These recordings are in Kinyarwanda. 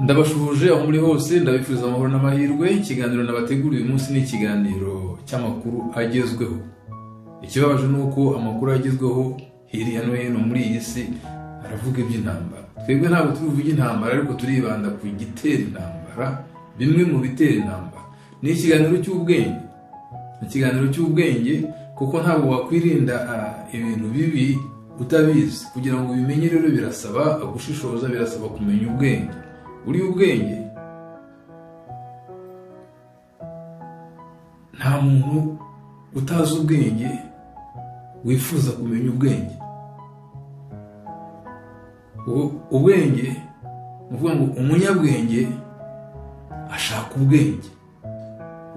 Ndabashuhuje aho muri hose, ndabifuza amahoro n'amahirwe. Ikiganiro nabateguriye uyu munsi ni ikiganiro cy'amakuru agezweho. Ikibabaje ni uko amakuru agezweho hirya no hino muri iyi si aravuga iby'intambara. Twebwe ntabwo tuvuga intambara, ariko turibanda ku gitera intambara, bimwe mu bitera intambara. Ni ikiganiro cy'ubwenge, ikiganiro cy'ubwenge, kuko ntabwo wakwirinda ibintu bibi utabizi. Kugira ngo ubimenye rero birasaba gushishoza, birasaba kumenya ubwenge. Uri ubwenge, nta muntu utazi ubwenge wifuza kumenya ubwenge. Ubwenge ni ukuvuga ngo umunyabwenge ashaka ubwenge.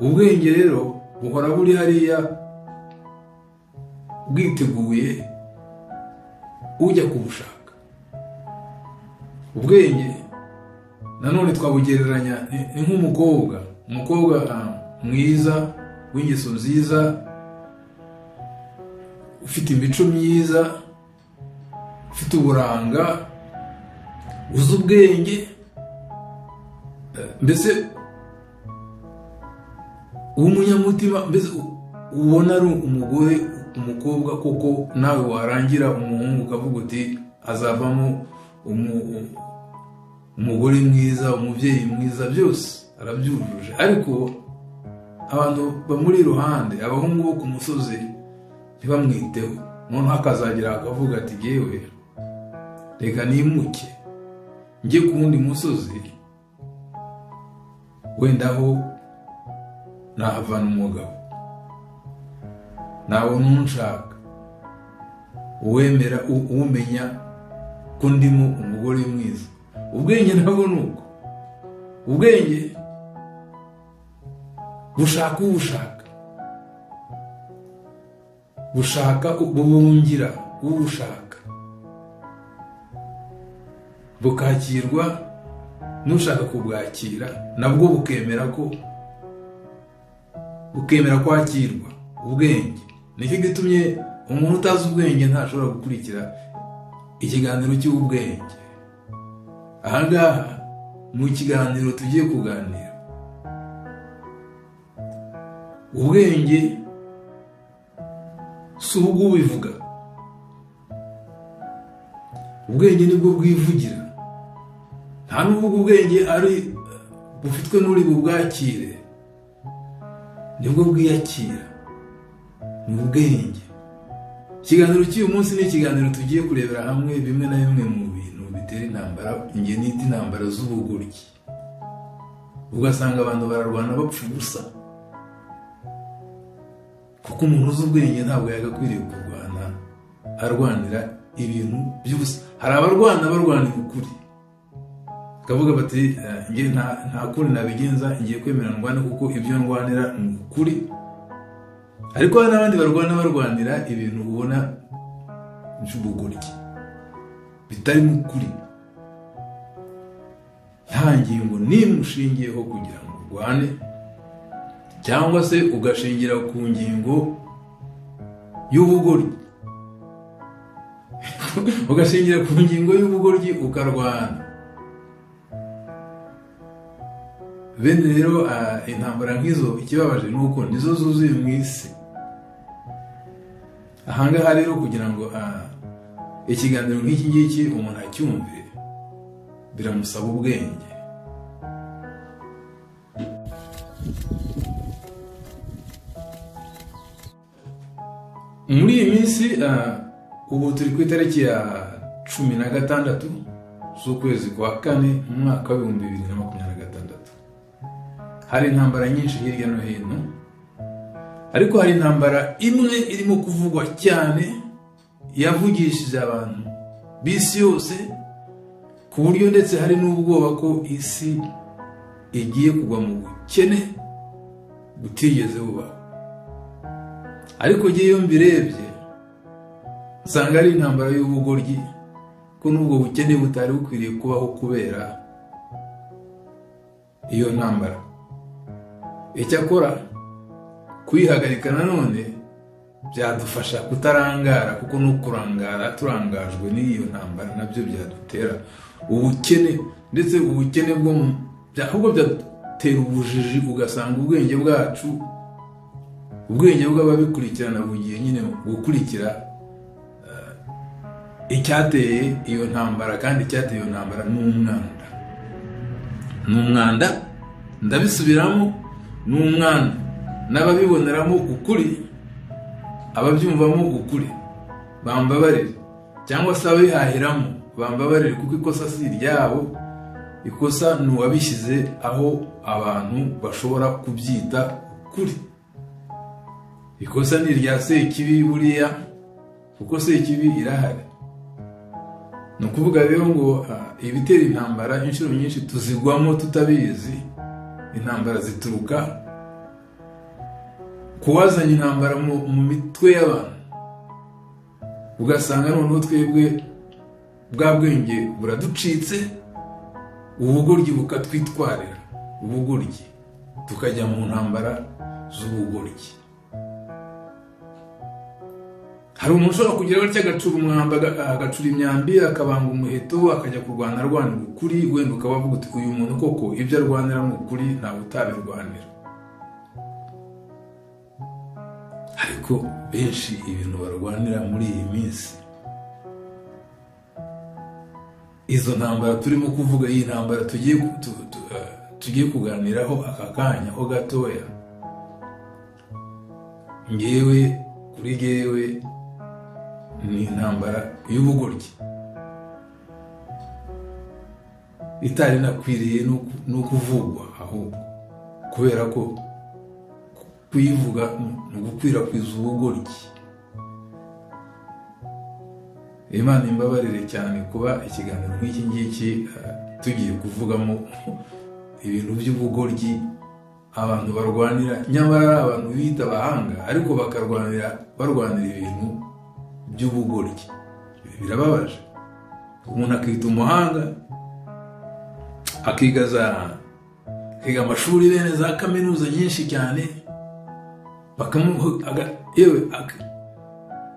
Ubwenge rero buhora buri hariya bwiteguye ujya kubushaka. Ubwenge nanone twabugereranya ni nk'umukobwa, umukobwa mwiza w'ingeso nziza, ufite imico myiza, ufite uburanga, uzi ubwenge, mbese w'umunyamutima, mbese ubona ari umugore, umukobwa koko nawe warangira umuhungu ukavuga uti azavamo umugore mwiza, umubyeyi mwiza, byose arabyujuje. Ariko abantu bamuri iruhande, abahungu bo ku musozi, ntibamwiteho. Noneho akazagira akavuga ati yewe reka nimuke njye ku wundi musozi, wenda aho nahavana umugabo, nabona unshaka, uwemera, umenya ko ndimo umugore mwiza. Ubwenge nabwo ni uko, ubwenge bushaka ubushaka, bushaka bubungira ubushaka, bukakirwa n'ushaka kubwakira, nabwo bukemera ko bukemera kwakirwa. Ubwenge nicyo gitumye umuntu utazi ubwenge ntashobora gukurikira ikiganiro cy'ubwenge. Ahangaha mu kiganiro tugiye kuganira, ubwenge si ubw'ubivuga, ubwenge nibwo bwivugira. Nta n'uvuga ubwenge ari bufitwe n'uri bubwakire, nibwo bwiyakira, ni ubwenge. Ikiganiro cy'uyu munsi ni ikiganiro tugiye kurebera hamwe bimwe na bimwe mu bintu bitera intambara, njye nita intambara z'ubugoryi. Ugasanga abantu bararwana bapfa ubusa, kuko umuntu uzi ubwenge ntabwo yagakwiriye kurwana arwanira ibintu by'ubusa. Hari abarwana barwanira ukuri, bakavuga bati njye nta kuri nabigenza, ngiye kwemera ndwane kuko ibyo ndwanira ni ukuri. Ariko hari n'abandi barwana barwanira ibintu ubona by'ubugoryi bitarimo ukuri, nta ngingo n'imwe ushingiyeho kugira ngo urwane, cyangwa se ugashingira ku ngingo y'ubugoryi ugashingira ku ngingo y'ubugoryi ukarwana. Bene rero intambara nk'izo, ikibabaje ni uko nizo zuzuye mu isi. Ahangaha rero kugira ngo ikiganiro nk'iki ngiki umuntu acyumve, biramusaba ubwenge. Muri iyi minsi ubu turi ku itariki ya 16 z'ukwezi kwa 4 mu mwaka wa 2026. Hari intambara nyinshi hirya no hino, ariko hari intambara imwe irimo kuvugwa cyane, yavugishije abantu b'isi yose, ku buryo ndetse hari n'ubwoba ko isi igiye kugwa mu bukene butigeze bubaho. Ariko njye iyo mbirebye nsanga ari intambara y'ubugoryi, ko n'ubwo bukene butari bukwiriye kubaho kubera iyo ntambara. Icyakora kuyihagarika nanone Byadufasha kutarangara, kuko no kurangara turangajwe n'iyo ntambara nabyo byadutera ubukene, ndetse ubukene bwo ahubwo byadutera ubujiji, ugasanga ubwenge bwacu, ubwenge bw'ababikurikirana bugiye nyine gukurikira icyateye iyo ntambara. Kandi icyateye iyo ntambara ni umwanda, ni umwanda, ndabisubiramo, ni umwanda. N'ababiboneramo ukuri, ababyumvamo ukuri bambabarire, cyangwa se ababihahiramo bambabarire, kuko ikosa si iryabo, ikosa ni uwabishyize aho abantu bashobora kubyita ukuri. Ikosa ni irya Sekibi buriya, kuko Sekibi irahari. Ni ukuvuga rero ngo ibitera intambara inshuro nyinshi tuzigwamo tutabizi. Intambara zituruka kuwazanye intambara mu mitwe y'abantu, ugasanga noneho twebwe bwa bwenge buraducitse, ubugoryi bukatwitwarira, ubugoryi tukajya mu ntambara z'ubugoryi. Hari umuntu ushobora kugira gutya agacura umwambi, agacura imyambi, akabanga umuheto, akajya kurwana arwanira ukuri. Wenda ukaba uvuga uti uyu muntu koko ibyo arwanira ni ukuri, ntawe utabirwanira. Ariko benshi ibintu barwanira muri iyi minsi, izo ntambara turimo kuvuga, iyi ntambara tugiye kuganiraho aka kanya ho gatoya, ngewe kuri ngewe ni intambara y'ubugoryi itari nakwiriye no kuvugwa, ahubwo kubera ko kuyivuga ni ugukwirakwiza ubugoryi. Imana imbabarire cyane kuba ikiganiro nk'iki ngiki tugiye kuvugamo ibintu by'ubugoryi abantu barwanira, nyamara ari abantu bita abahanga, ariko bakarwanira barwanira ibintu by'ubugoryi. Birababaje. Umuntu akita umuhanga, akiga amashuri bene za kaminuza nyinshi cyane, yewe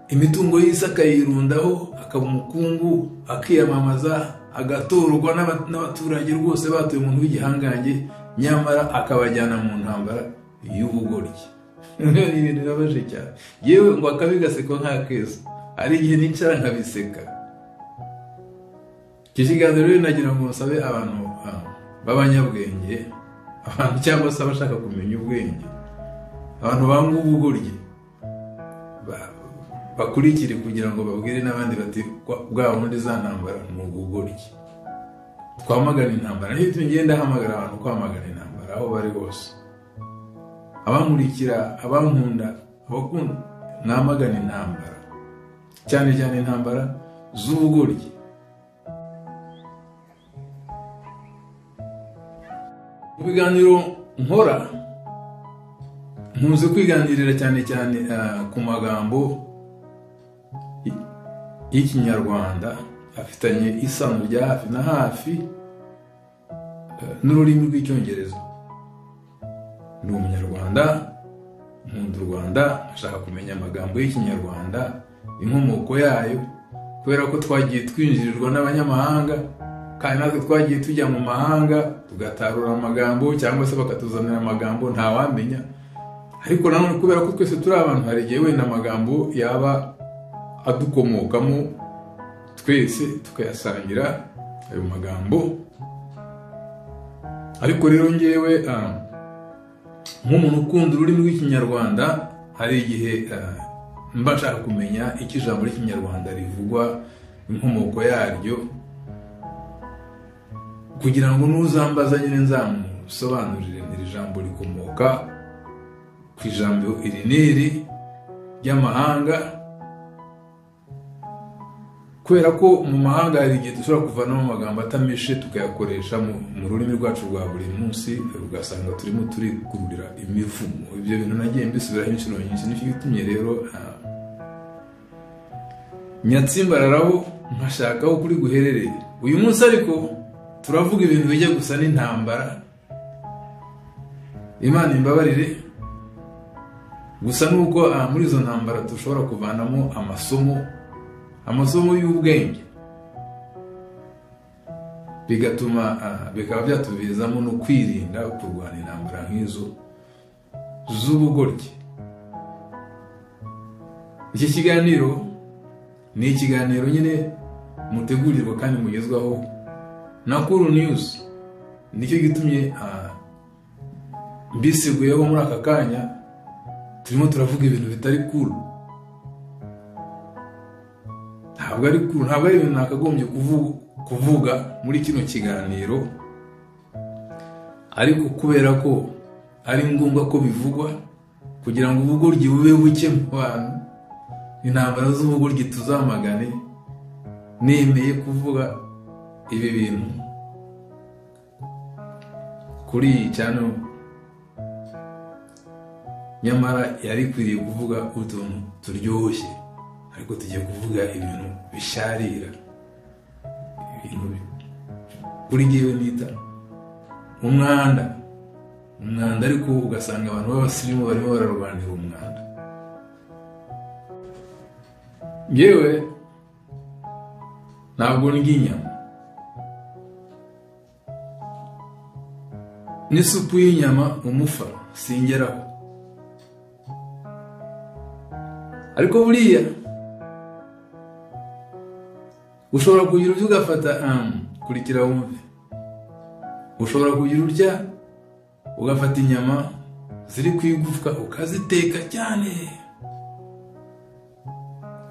imitungo y'isi akayirundaho, akaba umukungu, akiyamamaza, agatorwa n'abaturage rwose batuye umuntu w'igihangange, nyamara akabajyana mu ntambara y'ubugoryi. Ni ibintu bibabaje cyane. Yewe ngo akabigaseka nk'akeza, hari igihe nicara nkabiseka. Iki kiganiro rero nagira ngo nsabe abantu b'abanyabwenge, abantu cyangwa se abashaka kumenya ubwenge, abantu banga ubugoryi bakurikire, kugira ngo babwire n'abandi bati bwa bundi za ntambara ni ubugoryi. Twamagana intambara, niyo tugenda hamagara abantu kwamagana intambara aho bari hose, abankurikira, abankunda, abakunda, mwamagana intambara, cyane cyane intambara z'ubugoryi. Mu biganiro nkora nkunze kwiganirira cyane cyane ku magambo y'Ikinyarwanda afitanye isano rya hafi na hafi n'ururimi rw'Icyongereza. Ndi Umunyarwanda, nkunda u Rwanda, nshaka kumenya amagambo y'Ikinyarwanda, inkomoko yayo, kubera ko twagiye twinjirirwa n'abanyamahanga, kandi natwe twagiye tujya mu mahanga tugatarura amagambo cyangwa se bakatuzanira amagambo ntawamenya. Ariko nanone kubera ko twese turi abantu, hari igihe wenda amagambo yaba adukomokamo twese tukayasangira ayo magambo. Ariko rero ngewe nk'umuntu ukunda ururimi rw'Ikinyarwanda, hari igihe mba nshaka kumenya icyo ijambo ry'Ikinyarwanda rivugwa, inkomoko yaryo, kugira ngo n'uzambaza nyine nzamusobanurire iri jambo rikomoka ku ijambo iri n'iri ry'amahanga. Kubera ko mu mahanga hari igihe dushobora kuvanamo amagambo atameshe tukayakoresha mu rurimi rwacu rwa buri munsi, ugasanga turimo turikururira imivumo. Ibyo bintu nagiye mbisubiraho inshuro nyinshi, nicyo gitumye rero nyatsimbararaho nkashaka aho kuri guherereye. Uyu munsi ariko turavuga ibintu bijya gusa n'intambara. Imana imbabarire, Gusa nuko muri izo ntambara dushobora kuvanamo amasomo y'ubwenge, bigatuma bikaba byatuvirizamo no kwirinda kurwana intambara nk'izo z'ubugoryi. Iki kiganiro ni ikiganiro nyine mutegurirwa kandi mugezwaho na Cool News. Nicyo gitumye mbisiguyeho muri aka kanya turimo turavuga ibintu bitari cool. Ntabwo ari cool, ntabwo ari ibintu nakagombye kuvuga muri kino kiganiro, ariko kubera ko ari ngombwa ko bivugwa kugira ngo ubugoryi bube buke mu bantu, intambara z'ubugoryi tuzamagane, nemeye kuvuga ibi bintu kuri iyi channel. Nyamara yari ikwiriye kuvuga utuntu turyoshye, ariko tugiye kuvuga ibintu bisharira, ibintu kuri njyewe nita umwanda. Umwanda, ariko ugasanga abantu b'abasirimu barimo bararwanira umwanda. Yewe ntabwo ndya inyama, n'isupu y'inyama umufa singeraho, ariko buriya ushobora kugira urya ugafata kurikira wumve, ushobora kugira urya ugafata inyama ziri ku igufwa ukaziteka cyane,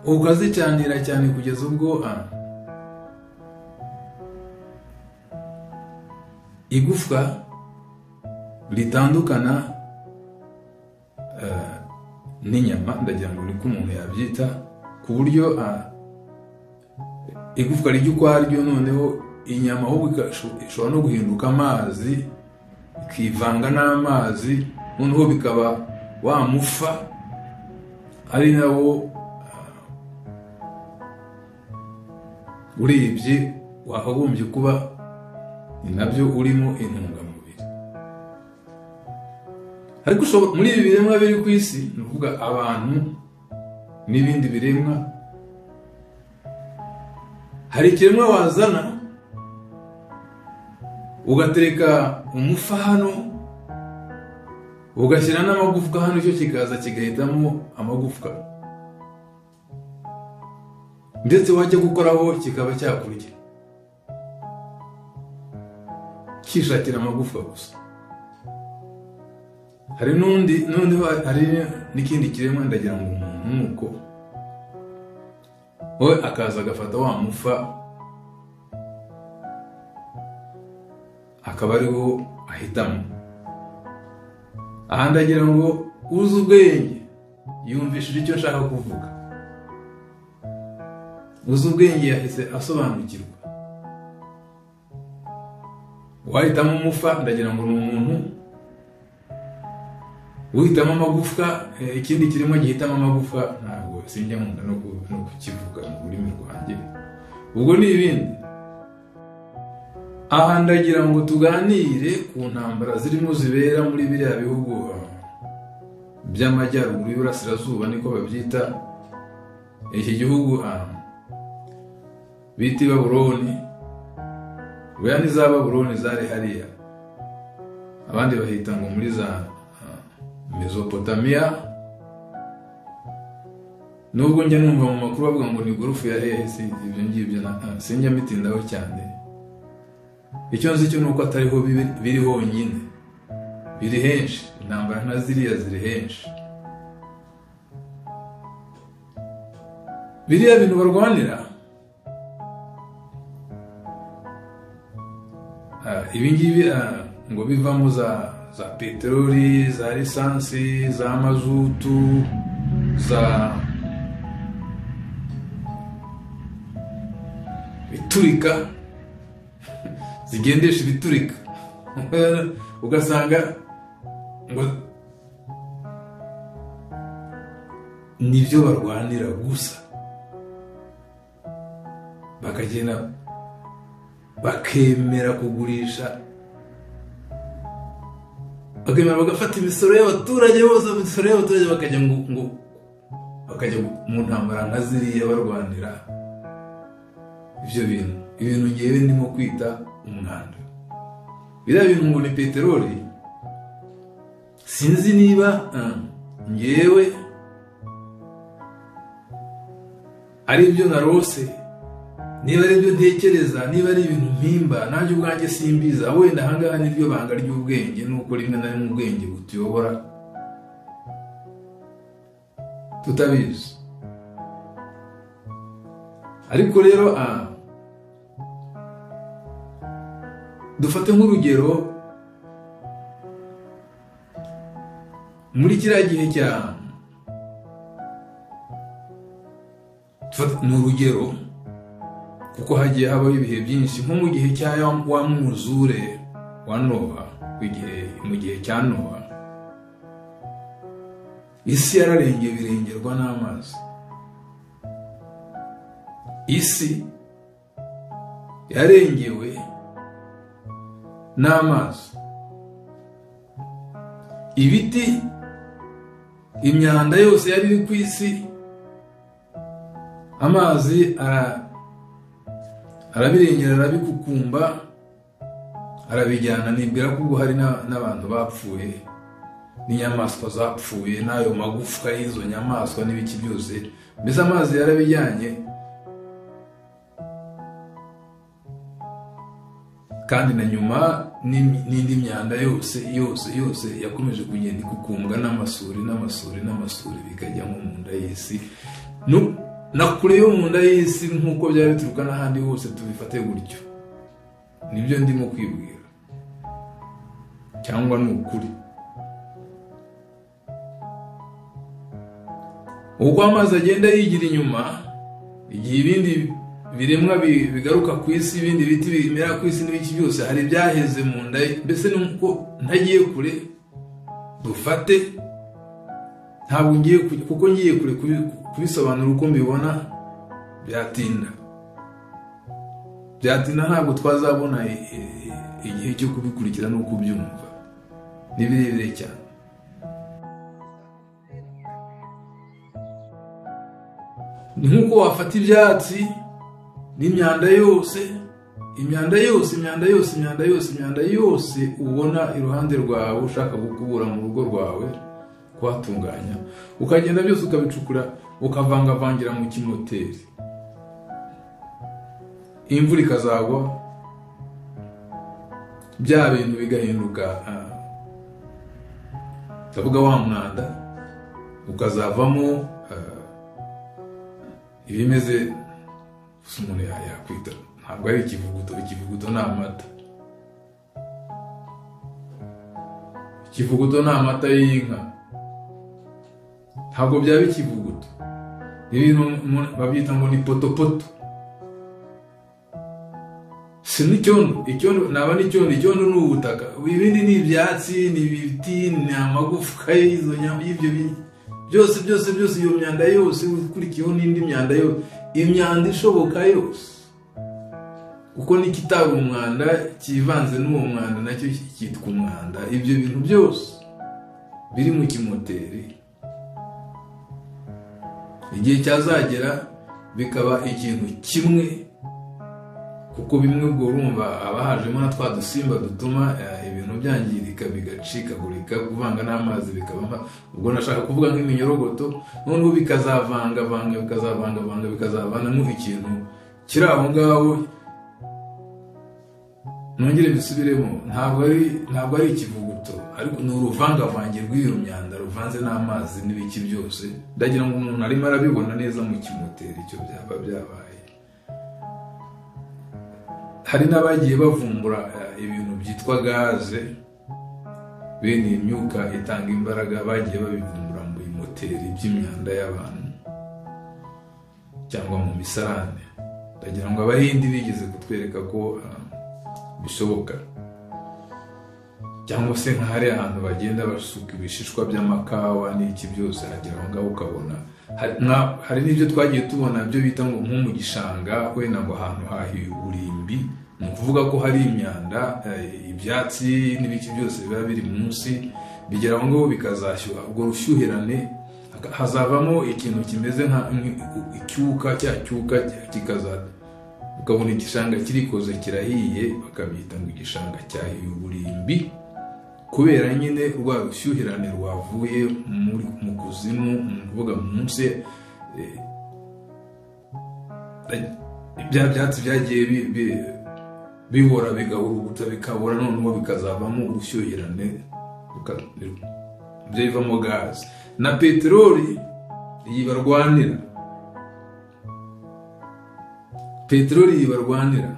ukazicanira cyane kugeza ubwo igufwa ritandukana n'inyama, ndagira ngo niko umuntu yabyita, ku buryo igufwa rijya ukwaryo, noneho inyama ahubwo ishobora no guhinduka amazi, ikivanga n'amazi, noneho bikaba wa mufa ari nawo urebye wakagombye kuba ni nabyo urimo intungamubiri. Ariko muri ibi biremwa biri ku isi, ni ukuvuga abantu n'ibindi biremwa, hari ikiremwa wazana ugatereka umufa hano, ugashyira n'amagufwa hano, cyo kikaza kigahitamo amagufwa, ndetse wajya gukoraho kikaba cyakurya, kishakira amagufwa gusa. Hari n'undi, hari n'ikindi kiremwa, ndagira ngo umuntu nuko we akaza agafata wa mufa akaba ariwo ahitamo. Aha ndagira ngo uzi ubwenge yumvishije icyo nshaka kuvuga, uzi ubwenge yahise asobanukirwa. Wahitamo umufa, ndagira ngo ni umuntu uhitamo amagufwa, ikindi kirimo gihitamo amagufwa ntabwo sinjya nkunda no kukivuga mu rurimi rwanjye, ubwo ni ibindi. Aha ndagira ngo tuganire ku ntambara zirimo zibera muri biriya bihugu by'amajyaruguru y'Iburasirazuba, niko babyita, iki gihugu bita Babuloni, buriya ni za Babuloni zari hariya, abandi bahita ngo muri za Mesopotamia, nubwo njya numva mu makuru bavuga ngo ni gurufu ya hehe, si ibyo ngibyo sinjya mitindaho cyane. Icyo nzi cyo nuko atariho biri honyine, biri henshi, intambara nka ziriya ziri henshi. Biriya bintu barwanira, ibi ngibi ngo bivamo za peteroli, za lisansi, za mazutu, za biturika, zigendesha ibiturika, ugasanga ngo nibyo barwanira gusa, bakagenda bakemera kugurisha Bakemera bagafata imisoro y'abaturage bose, imisoro y'abaturage bakajya ngo bakajya mu ntambara nka ziriya barwanira ibyo bintu, ibintu ngewe ndimo kwita umwanda. Biriya bintu ngo ni peteroli, sinzi niba ngewe ari ibyo narose, niba ari ibyo ntekereza, niba ari ibintu mpimba, nanjye ubwanjye simbiza. Wenda ahangaha niryo banga ry'ubwenge, nuko rimwe na rimwe ubwenge butuyobora tutabizi. Ariko rero dufate nk'urugero muri kiriya gihe cya, ni urugero kuko hagiye habaho ibihe byinshi, nko mu gihe cya wa mwuzure wa Nowa, mu gihe cya Nowa isi yararengeye birengerwa n'amazi. Isi yarengewe n'amazi, ibiti, imyanda yose yari iri ku isi, amazi arabirengera, arabikukumba, arabijyana. Nibwira ko ubwo hari n'abantu bapfuye, n'inyamaswa zapfuye, n'ayo magufwa y'izo nyamaswa n'ibiki byose, mbese amazi yarabijyanye. Kandi na nyuma n'indi myanda yose yose yose yakomeje kugenda ikukumbwa n'amasuri n'amasuri n'amasuri, bikajya nko mu nda y'isi na kure yo mu nda y'isi, nk'uko byaba bituruka n'ahandi hose. Tubifate gutyo, nibyo ndimo kwibwira cyangwa ni ukuri. Uko amazi agenda yigira inyuma, igihe ibindi biremwa bigaruka ku isi, ibindi biti bimera ku isi n'ibiki byose, hari ibyaheze mu nda. Mbese nuko ntagiye kure, dufate, ntabwo ngiye kuko ngiye kure kubisobanura uko mbibona byatinda, ntabwo twazabona igihe cyo kubikurikira no kubyumva, ni birebire cyane. Ni nk'uko wafata ibyatsi n'imyanda yose, imyanda yose, imyanda yose, imyanda yose, imyanda yose ubona iruhande rwawe, ushaka gukubura mu rugo rwawe, kuhatunganya, ukagenda byose ukabicukura, ukavangavangira mu kimoteri, imvura ikazagwa, bya bintu bigahinduka, ndavuga wa mwanda ukazavamo ibimeze, umuntu yakwita ntabwo ari ikivuguto. Ikivuguto ni amata, ikivuguto ni amata y'inka, ntabwo byaba ikivuguto. Ibintu babyita ngo ni potopoto, si n'icyondo. Icyondo naba n'icyondo, icyondo ni ubutaka, ibindi ni ibyatsi, ni ibiti, ni amagufwa y'izo y'ibyo byose byose byose. Iyo myanda yose ukurikiyeho n'indi myanda yose, imyanda ishoboka yose, kuko n'ikitaba umwanda kivanze n'uwo mwanda nacyo cyitwa umwanda. Ibyo bintu byose biri mu kimoteri, igihe cyazagera bikaba ikintu kimwe, kuko bimwe ubwo urumva abahajemo na twa dusimba dutuma ibintu byangirika, bigacikagurika, kuvanga n'amazi bikaba, ubwo nashaka kuvuga nk'iminyorogoto, noneho bikazavangavanga, bikazavangavanga, bikazavanamo ikintu kiri aho ngaho. Nongere bisubiremo, ntabwo ari ikivuguto, ariko ni uruvangavange rw'iyo myanda ruvanze n'amazi n'ibiki byose. Ndagira ngo umuntu arimo arabibona neza mu kimoteri icyo byaba byabaye. Hari n'abagiye bavumbura ibintu byitwa gaze, bene imyuka itanga imbaraga, bagiye babivumbura mu bimoteri by'imyanda y'abantu cyangwa mu misarane. Ndagira ngo abahindi bigeze kutwereka ko bishoboka. Cyangwa se nk'ahari ahantu bagenda basuka ibishishwa by'amakawa n'iki byose, hagera aho ngaho ukabona hari n'ibyo twagiye tubona byo bita ngo nko mu gishanga, wenda ngo ahantu hahiye uburimbi, ni ukuvuga ko hari imyanda, ibyatsi n'ibiki byose biba biri munsi, bigera aho ngaho bikazashyuha. Ubwo rushyuhirane hazavamo ikintu kimeze nka icyuka, cya cyuka kikaza, ukabona igishanga kirikoze kirahiye, bakabyita ngo igishanga cyahiye uburimbi, kubera nyine rwa rushyuhirane rwavuye mu kuzimu, ni ukuvuga munsi bya byatsi byagiye bibora bigahuruguta bikabora, noneho bikazavamo urushyuhirane, ibyo bivamo gaze na peteroli. Iyi barwanira peteroli, iyi barwanira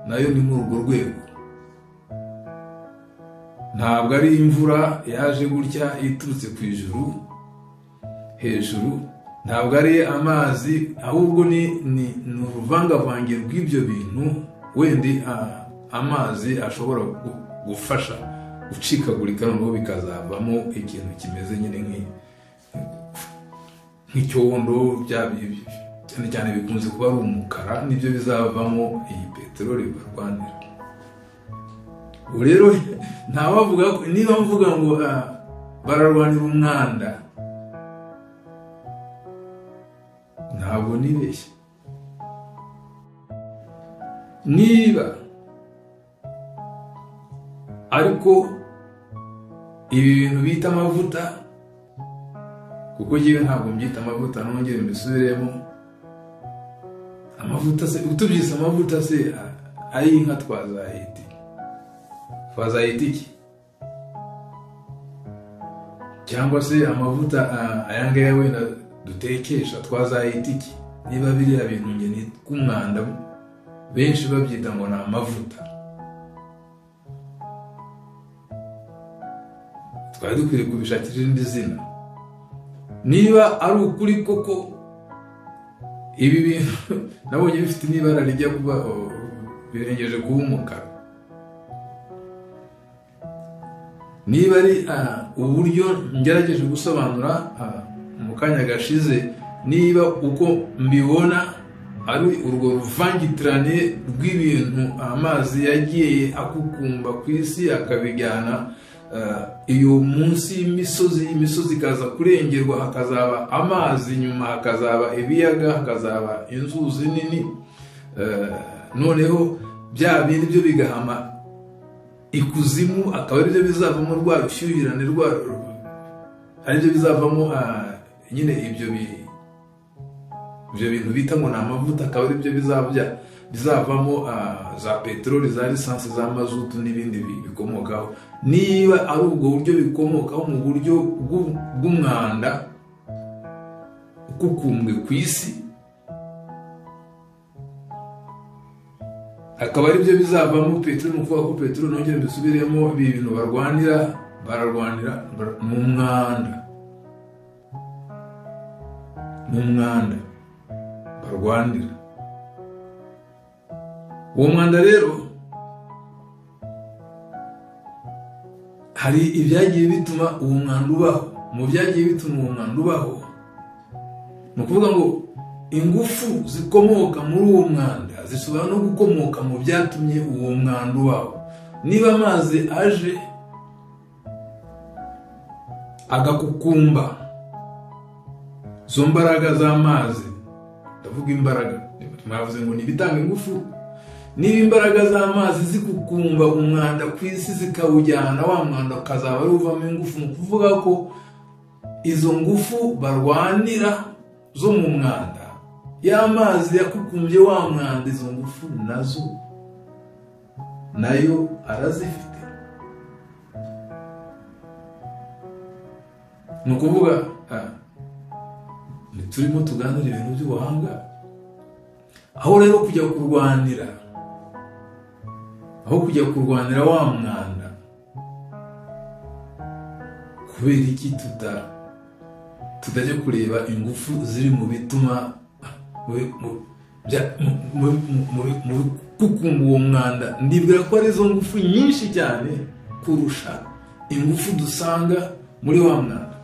nayo ni muri urwo rwego. Ntabwo ari imvura yaje gutya iturutse ku ijuru hejuru, ntabwo ari amazi, ahubwo ni uruvangavange rw'ibyo bintu. Wenda amazi ashobora gufasha gucikagurika, noneho bikazavamo ikintu kimeze nyine nk'icyondo, cyane cyane bikunze kuba ari umukara, nibyo bizavamo iyi peteroli barwanira. Ubu rero ntawavuga, niba mvuga ngo bararwanira umwanda, ntabwo nibeshye. Niba ariko ibi bintu bita amavuta, kuko ngewe ntabwo mbyita amavuta, nongere mbisubiremo, amavuta se utubyise amavuta se ay'inka twazayita iki? Cyangwa se amavuta aya ngaya wenda dutekesha twazayita iki? Niba biriya bintu nge ni k'umwanda benshi babyita ngo ni amavuta, twari dukwiriye kubishakira irindi zina. Niba ari ukuri koko ibi bintu nabonye bifite n'ibara rijya kuba birengeje kuba umukara, niba ari uburyo ngerageje gusobanura mu kanya gashize, niba uko mbibona ari urwo ruvangitirane rw'ibintu amazi yagiye akukumba ku isi akabijyana iyo munsi y'imisozi, imisozi ikaza kurengerwa, hakazaba amazi, nyuma hakazaba ibiyaga, hakazaba inzuzi nini, noneho bya bindi byo bigahama ikuzimu, akaba aribyo bizavamo rwa rushyuhirane, rwa aribyo bizavamo nyine ibyo bintu bita ngo ni amavuta, akaba aribyo bizavamo za peteroli, za lisansi, za mazutu n'ibindi bikomokaho. Niba ari ubwo buryo bikomokaho mu buryo bw'umwanda ukukumbwe ku isi, akaba aribyo bizavamo peteroli. Ni ukuvuga ko peteroli, nongere mbisubiremo, ibi bintu barwanira, bararwanira ni umwanda, ni umwanda barwanira. Uwo mwanda rero hari ibyagiye bituma uwo mwanda ubaho. Mu byagiye bituma uwo mwanda ubaho, ni ukuvuga ngo ingufu zikomoka muri uwo mwanda zishobora no gukomoka mu byatumye uwo mwanda ubaho. Niba amazi aje agakukumba izo mbaraga z'amazi, ndavuga imbaraga, mwavuze ngo nibitanga ingufu, niba imbaraga z'amazi zikukumba umwanda ku isi zikawujyana, wa mwanda ukazaba ari uvamo ingufu, ni ukuvuga ko izo ngufu barwanira zo mu mwanda, y'amazi yakukumbye wa mwanda, izo ngufu nazo nayo arazifite. Ni ukuvuga turimo tuganira ibintu by'ubuhanga, aho rero kujya kurwanira, aho kujya kurwanira wa mwanda, kubera iki tutajya kureba ingufu ziri mu bituma mu kukumba uwo mwanda? Ndibwira ko ari izo ngufu nyinshi cyane kurusha ingufu dusanga muri wa mwanda.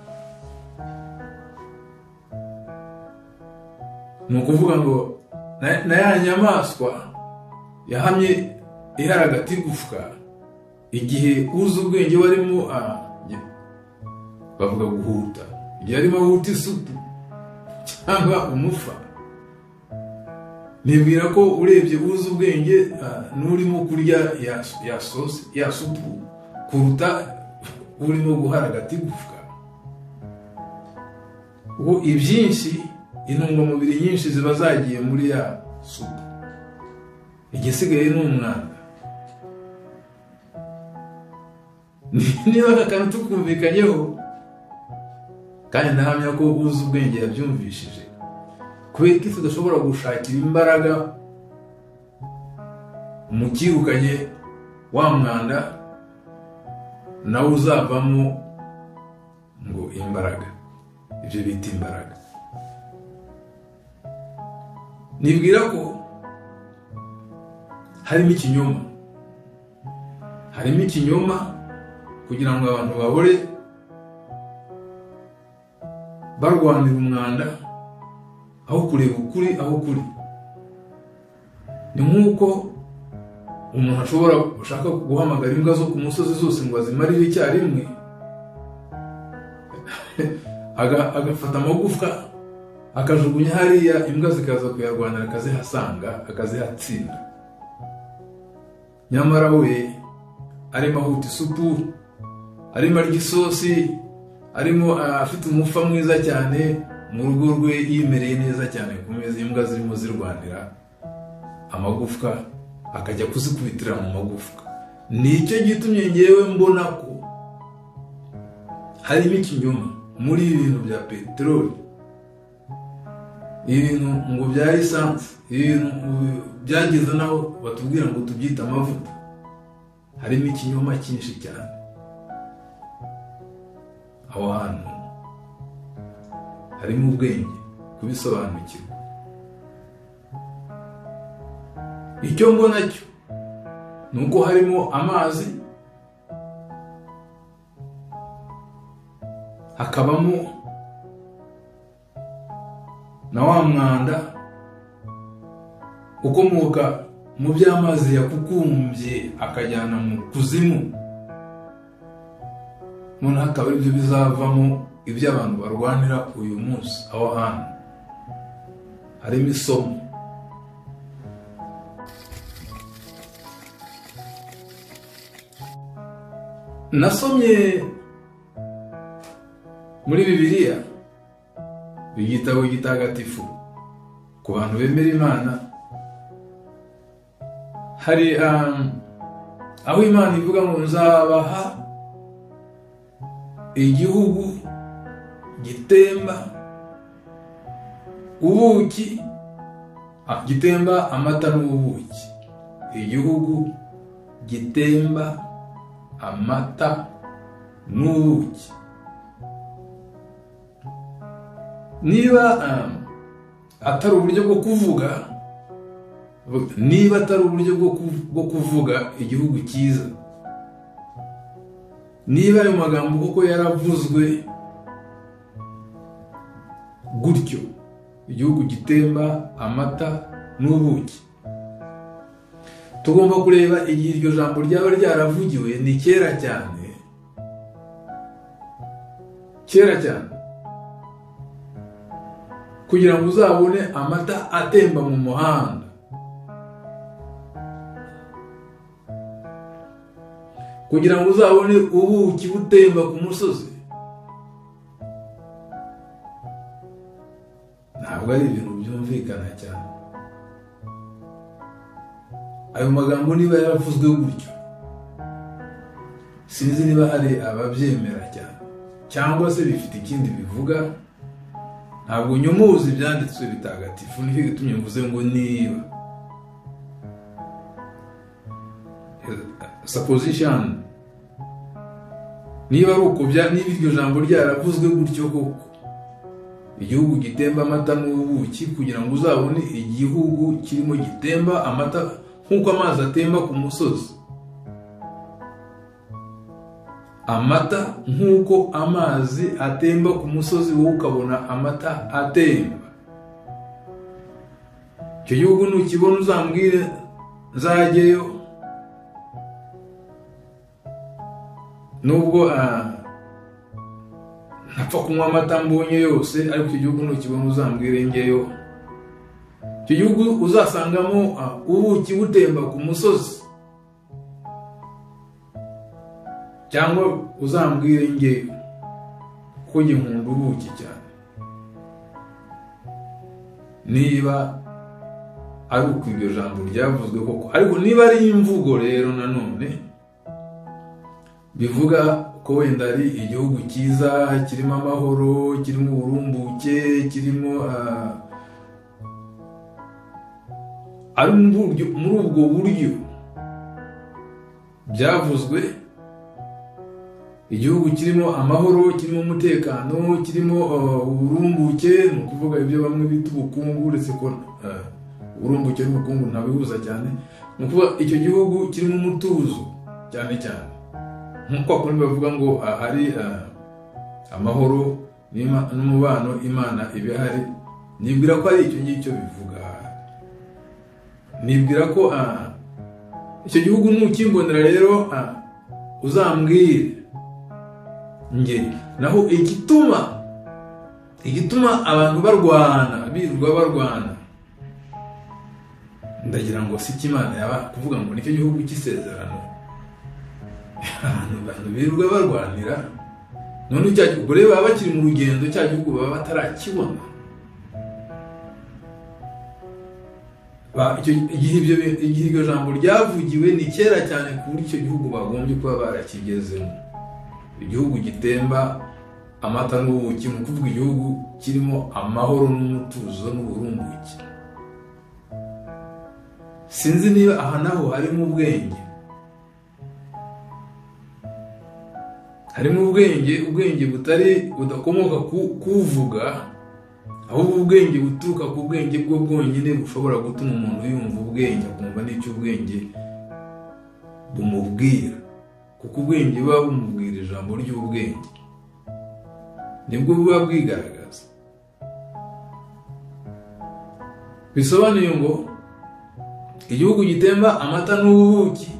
Ni ukuvuga ngo na ya nyamaswa yahamye iharagata igufwa, igihe uzi ubwenge warimo bavuga guhuta, igihe arimo ahuta isupu cyangwa umufa, nibwira ko urebye uzi ubwenge n'urimo kurya ya sosi ya supu kuruta urimo guharagata igufwa. Ubu ibyinshi, intungamubiri nyinshi ziba zagiye muri ya supu, igisigaye ni umwanda. Niba aka kantu tukumvikanyeho, kandi ndahamya ko uzi ubwenge yabyumvishije, kubera ko tudashobora gushakira imbaraga mu kirukanye wa mwanda nawe uzavamo ngo imbaraga, ibyo bita imbaraga. Nibwira ko harimo ikinyoma, harimo ikinyoma kugira ngo abantu bahore barwanira umwanda aho kureba ukuri aho kuri. Ni nk'uko umuntu ashobora ushaka guhamagara imbwa zo ku musozi zose ngo azimarire icyarimwe, agafata amagufwa akajugunya hariya, imbwa zikaza kuyarwanira akazihasanga akazihatsinda. Nyamara we arimo ahuta isupu, arimo arya isosi, arimo afite umufa mwiza cyane mu rugo rwe, yimereye neza cyane ku meza, imbwa zirimo zirwanira amagufwa akajya kuzikubitira mu magufwa. Nicyo gitumye ngewe mbona ko harimo ikinyoma muri ibi bintu bya peteroli, ibintu ngo bya lisansi, ibintu byageze naho batubwira ngo tubyite amavuta. Harimo ikinyoma cyinshi cyane aho hantu, harimo ubwenge kubisobanukirwa. Icyo mbona cyo ni uko harimo amazi, hakabamo na wa mwanda ukomoka mu by'amazi yakukumbye akajyana mu kuzimu, noneho akaba aribyo bizavamo ibyo abantu barwanira uyu munsi. Aho hantu harimo isomo. Nasomye muri Bibiliya, igitabo gitagatifu ku bantu bemera Imana, hari aho Imana ivuga ngo nzabaha igihugu gitemba ubuki, gitemba amata n'ubuki, igihugu gitemba amata n'ubuki. Niba atari uburyo bwo kuvuga, niba atari uburyo bwo kuvuga igihugu cyiza, niba ayo magambo koko yaravuzwe gutyo, igihugu gitemba amata n'ubuki, tugomba kureba igihe iryo jambo ryaba ryaravugiwe. Ni kera cyane, kera cyane, kugira ngo uzabone amata atemba mu muhanda. Kugira ngo uzabone ubuki butemba ku musozi, ntabwo ari ibintu byumvikana cyane. Ayo magambo niba yaravuzwe gutyo, sinzi niba hari ababyemera cyane cyangwa se bifite ikindi bivuga. Ntabwo nyomoza ibyanditswe bitagatifu, nicyo gitumye mvuze ngo niba supposition, niba ari uko niba iryo jambo ryaravuzwe gutyo koko, igihugu gitemba amata n'ubuki, kugira ngo uzabone igihugu kirimo gitemba amata nk'uko amazi atemba ku musozi, Amata nk'uko amazi atemba ku musozi, wowe ukabona amata atemba. Icyo gihugu nukibona uzambwire nzajyeyo, nubwo ntapfa kunywa amata mbonye yose, ariko icyo gihugu nukibona uzambwire ngeyo. Icyo gihugu uzasangamo ubuki butemba ku musozi, cyangwa uzambwire ngeyo, kuko njye nkunda ubuki cyane. Niba ari uko iryo jambo ryavuzwe koko, ariko niba ari imvugo rero nanone bivuga ko wenda ari igihugu cyiza kirimo amahoro, kirimo uburumbuke, kirimo ari muri ubwo buryo byavuzwe, igihugu kirimo amahoro, kirimo umutekano, kirimo uburumbuke, ni ukuvuga ibyo bamwe bita ubukungu, uretse ko uburumbuke n'ubukungu ntabihuza cyane. Ni ukuvuga icyo gihugu kirimo umutuzo cyane cyane, nk'uko kundi bavuga ngo hari amahoro n'umubano, Imana ibihari. Nibwira ko ari icyo ngicyo bivuga. Nibwira ko icyo gihugu nukimbonera rero uzambwire nge. Naho igituma abantu barwana, birirwa barwana, ndagira ngo si Imana yaba kuvuga ngo nicyo gihugu cy'isezerano abantu birirwa barwanira. None cya gihugu rero baba bakiri mu rugendo, cya gihugu baba batarakibona. Igihe iryo jambo ryavugiwe ni kera cyane, ku buryo icyo gihugu bagombye kuba barakigezemo. Igihugu gitemba amata n'ubuki, ni ukuvuga igihugu kirimo amahoro n'umutuzo n'uburumbuke. Sinzi niba aha naho harimo ubwenge, harimo ubwenge, ubwenge butari budakomoka ku kuvuga, ahubwo ubwenge buturuka ku bwenge bwo bwonyine bushobora gutuma umuntu yumva ubwenge, akumva n'icyo ubwenge bumubwira, kuko ubwenge buba bumubwira ijambo ry'ubwenge, nibwo buba bwigaragaza. Bisobanuye ngo igihugu gitemba amata n'ubuki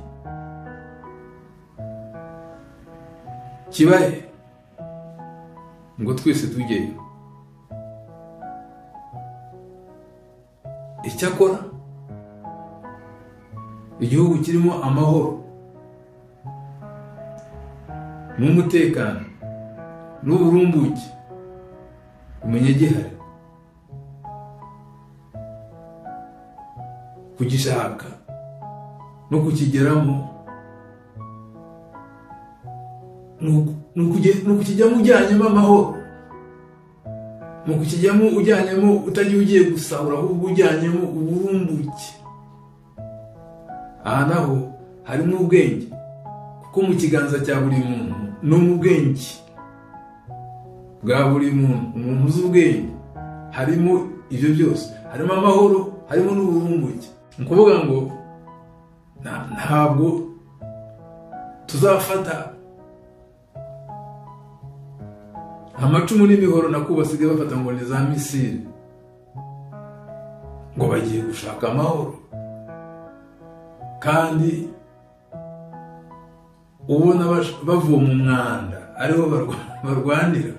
kibahe ngo twese tujyeyo. Icyakora igihugu kirimo amahoro n'umutekano n'uburumbuke umenye gihari, kugishaka no kukigeramo ni ukukijyamo ujyanyemo amahoro, ni ukukijyamo ujyanyemo utagiye ugiye gusahura, ahubwo ujyanyemo uburumbuke. Aha naho harimo ubwenge, kuko mu kiganza cya buri muntu no mu bwenge bwa buri muntu, umuntu uzi ubwenge, harimo ibyo byose, harimo amahoro, harimo n'uburumbuke. Ni ukuvuga ngo ntabwo tuzafata amacumu n'imihoro nako basigaye bafata ngo ni za misile, ngo bagiye gushaka amahoro, kandi ubona bavoma umwanda ariho barwanira.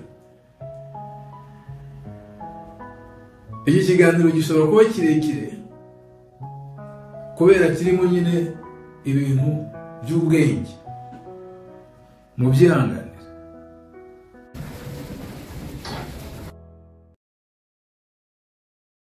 Iki kiganiro gishobora kuba kirekire kubera kirimo nyine ibintu by'ubwenge, mu byihangane.